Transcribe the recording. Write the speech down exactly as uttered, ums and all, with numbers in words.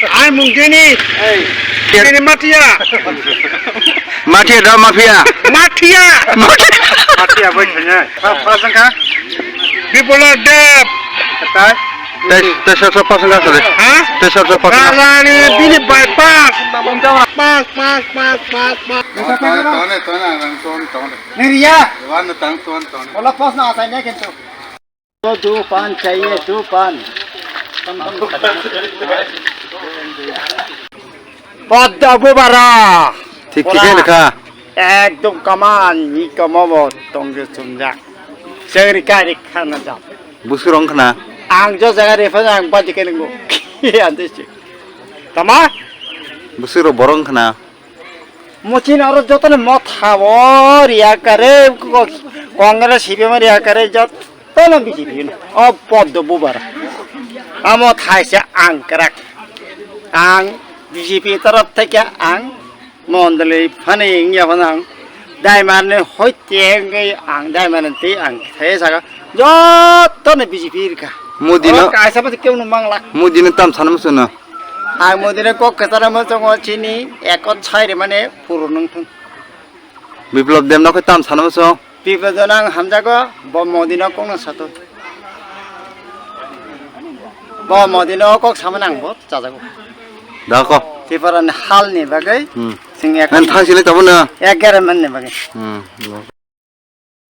Ai mung dini. Dini matia. Matia da mafia. Matia. Matia bai thanya. Pas jang kha. Bipola Deb. Katai. Tes tes sab sab pas jang kha. Ha? Tes sab sab pas jang kha. Rani bini bypass. Pas pas pas pas pas. Tone tone tone ang ton ton. Niriya. Wan tang ton ton. Wala pas na asai ne kintu. Dupan chahiye, dupan. Podda bubara. Thik thik khe lekha. Ekdom kaman ni kamo bo tongje chumjak. Chengri kari khana jam. Busuk rong khna. Ang jo jaga refa ang baji kene go. Ante si. Tama? Busuk ro borong khna. Muchin aro jotoni motha o riya kare, ko-, Congress C P M riya kare jotono B J P no. O poddo bubar. Amo thaisa ang krak. Ang B J P taraf theke ang mondoli phani ingya phano ang daimarni hoite wngwi ang daimarni tei ang thai saka jotono B J P rika. Modi no. Oro kaisa bo keu no mangla. Modi no tam sana musuno. Ang Modi no kok kwcharo muchungo chini ekot sai rimani puro nung thung. Biplop Deb no khe tam sana muchung. Biplop Deb no ang hamjago, bo Modi no kok no sato. Bo Modi no kok samani ang bo chajago. Da ko. Tripura ni hal ni bagwi. Hmm. Sing ek. Nang thang sile tabo na. Ek gere man ni bagwi. Hmm.